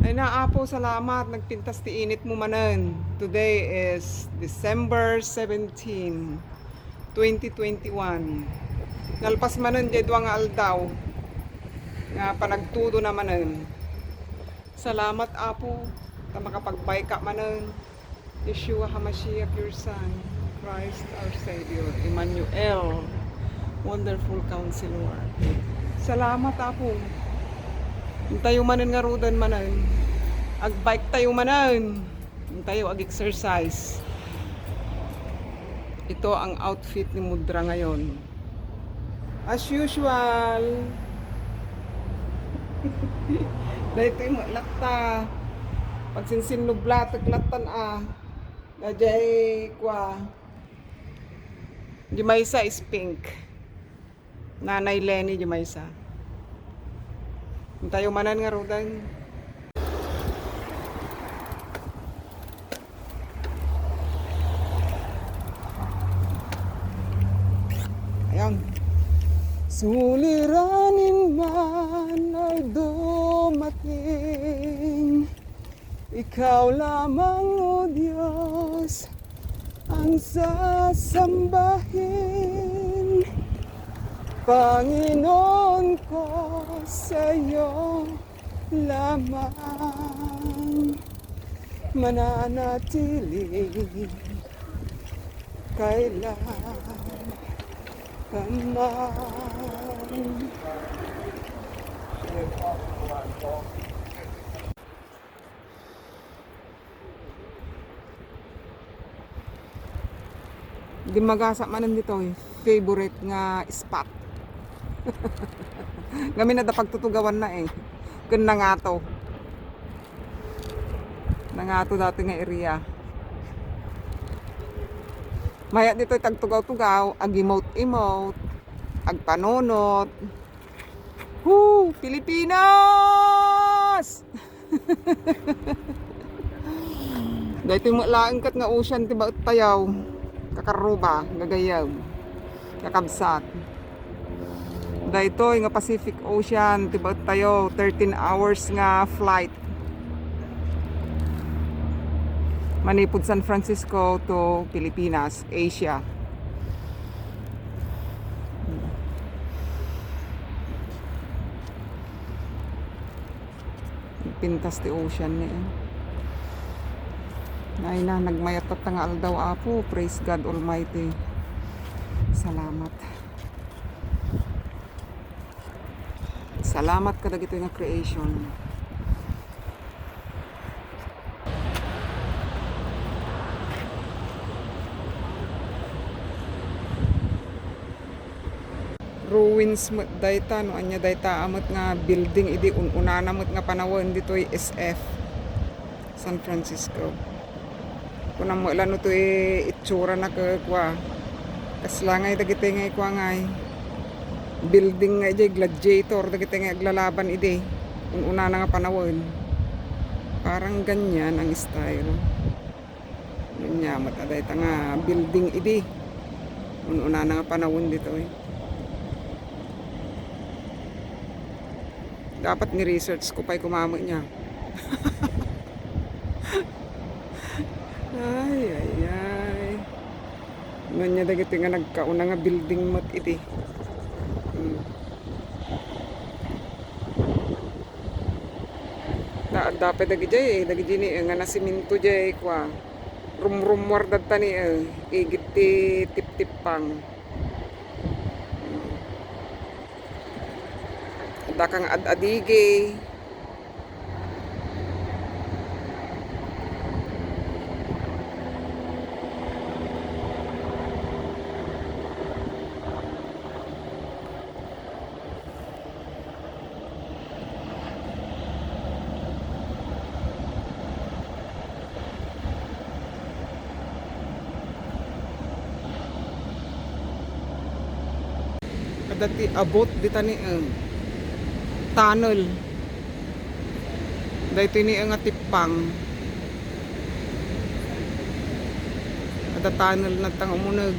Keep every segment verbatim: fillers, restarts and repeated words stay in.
Ay na, Apo, salamat. Nagpintas ti initmo manen. Today is December seventeen, twenty twenty-one. Nalpas manen diay dua nga aldaw nga panagtudona manen. Salamat, Apo, ta makapagbike-ka manen. Yeshua HaMashiach, your Son, Christ our Savior, Emmanuel, Wonderful Counselor. Salamat, Apo. Intayo manen ngaruden manen. Agbike tayo manen. Intayo ag-exercise. Ito ang outfit ni Mudra ngayon. As usual. Daytoy met latta. Pagsinsinnublatek lattan a. Dayjay kua. Di maysa is pink. Nanay Leni di maysa. Intayo manen ngaruden. Ayan. Suliranin man ay dumating, ikaw lamang, O Dios, ang sasambahin. Panginoon ko, sa'yo lamang mananatili kailan pa man. Dimmagasa manen ditoy, favorite nga spot. Ngamin adda pagtutugawanna, eh. Ken nangato. Nangato dati nga area. Mayat ditoy tagtugaw-tugaw, ag-emote-emote, agpanunot. Hu! Pilipinas! Daytoy met laeng ket nga ocean ti baet tayo. Kakarruba, gagayyem, kakabsat. Daytoy nga Pacific Ocean ti baet tayo, thirteen hours nga flight. Manipud San Francisco to Pilipinas, Asia. Pintas ti ocean ni, eh. Ay na, nagmayat tatta nga aldaw, Apo. Praise God Almighty. Salamat. Salamat kadagitoy nga creation. Ruins met dayta, no ania dayta a met nga building idi un-unana met nga panawen ditoy S F, San Francisco. Kunam met la no toy itsurana ket kua, kasla ngay dagiti ngay kua ngay building nga idiay Gladiator, dagiti ngay aglalaban idi un-unana nga panawen. Parang ganyan ang style. Ania met a dayta nga building idi un-unana nga panawen ditoy. Dapat ni-research ko pay koma met nia. Ay, ay, ay. Ania dagiti nga nagkauna nga building met idi. Hmm. Da, adda pay dagidiay, eh, dagidi ni, eh, nga nasiminto diay, kua. Rumrumuar dadta ni, eh, igid ti tiptippang. Adda kang ad-adigi. Adda ti abot dita ni, eh, tunnel. Daytoy ni, eh, nga tippang. Adda tunnel na tang umuneg.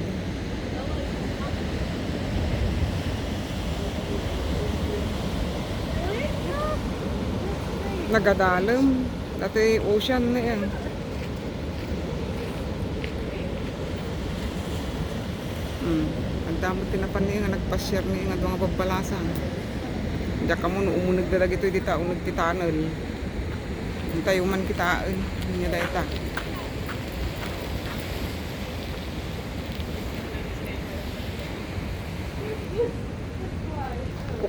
Nagadalem. Datoy ocean ni, eh. Hmm. Agdamot ti napan ni nga nagpasiar ni nga dua nga babbalasang. Diak ammo no umunegda dagitoy dita, uneg ti tunnel. Intayo man kitaen. Ania dayta?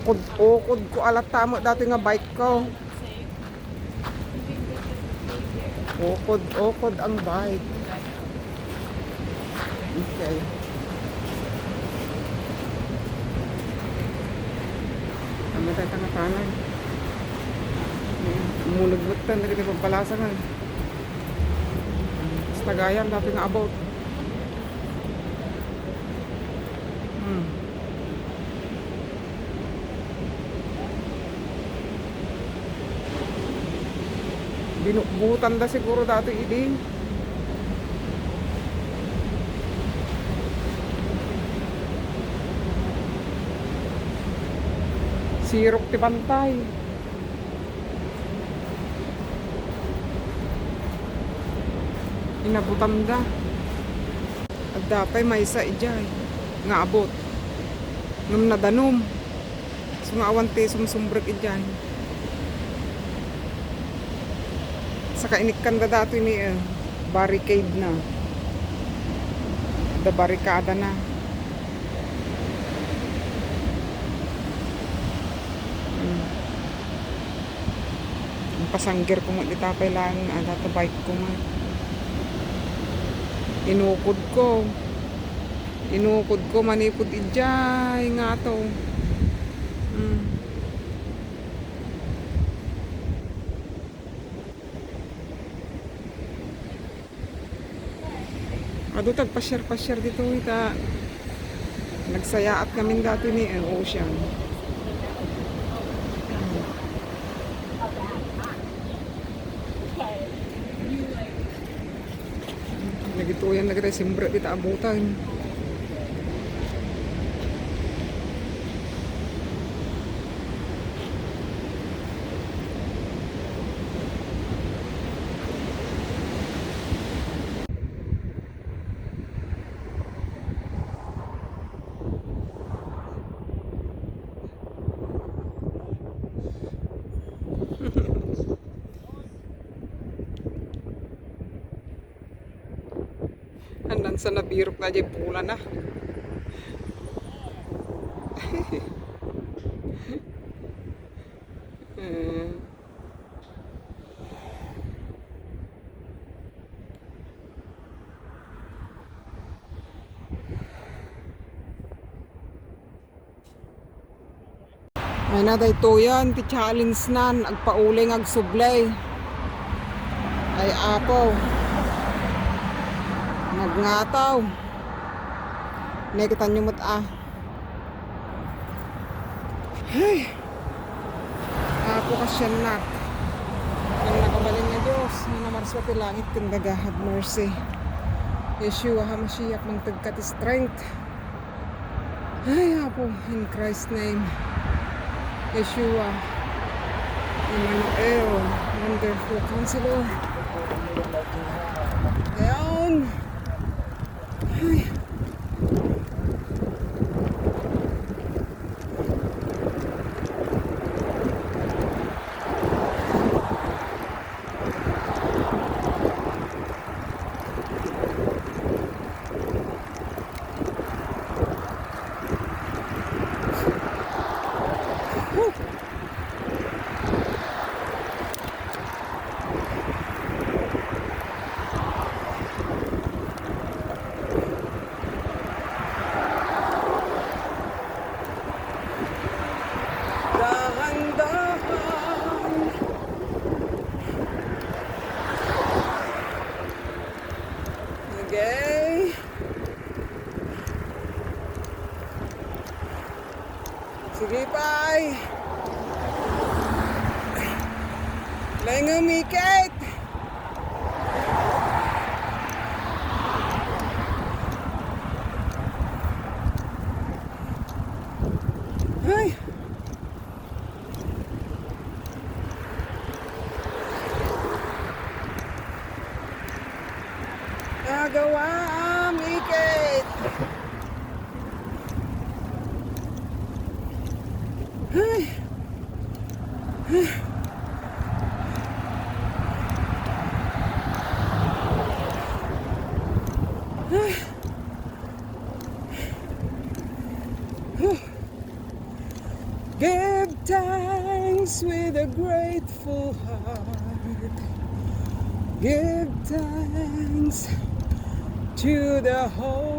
Ukod, ukod ko a latta met datoy nga bike ko. Ukod, ukod ang bike. Okay. Ano tayo tanga-tanga? Umuneg met tan, dagiti babbalasang, eh. Basta gayam, datoy nga abot. Hmm. Binukbutanda siguro datoy idi. Sirok ti bantay. Inabutanda. Adda pay maysa idiay nga abot. Ngem nadanum. So nga awan ti sumsumbrek idiay. Saka inikkanda datoy ni, eh, barricade na. Da barricada na. Hmm. Ang pasangger ko nga dita pay laeng nga adda ta bike ko nga. Inukod ko. Inukod ko manipud idiay nga ato. Mm. Adu tagpasiar-pasiar ditoy ta nagsayaat ngamin datoy ni, eh, Ocean. Nagituyan na kita, simbre dita abutan. Andan sa nabirok na diay pulana. Eh. Ay na, daytoyen ti challenge nan, agpauli nga agsubli. Ay, Apo. Nagngataw. Nakitanyo met, a. Ay. Apo, kasiannak. Ang nakabalin nga Dios, nga namarsua ti langit ken daga, have mercy. Yeshua HaMashiach, mangtegka ti strength. Ay, Apo, in Christ's name. Yeshua, Emmanuel, Wonderful Counselor. Down. Ay. Dahan-dahan. Okay. Sige, pay. Laeng nga umikit. Ay. Gawaam ikit. Ay. Give thanks with a grateful heart. Give thanks to the Holy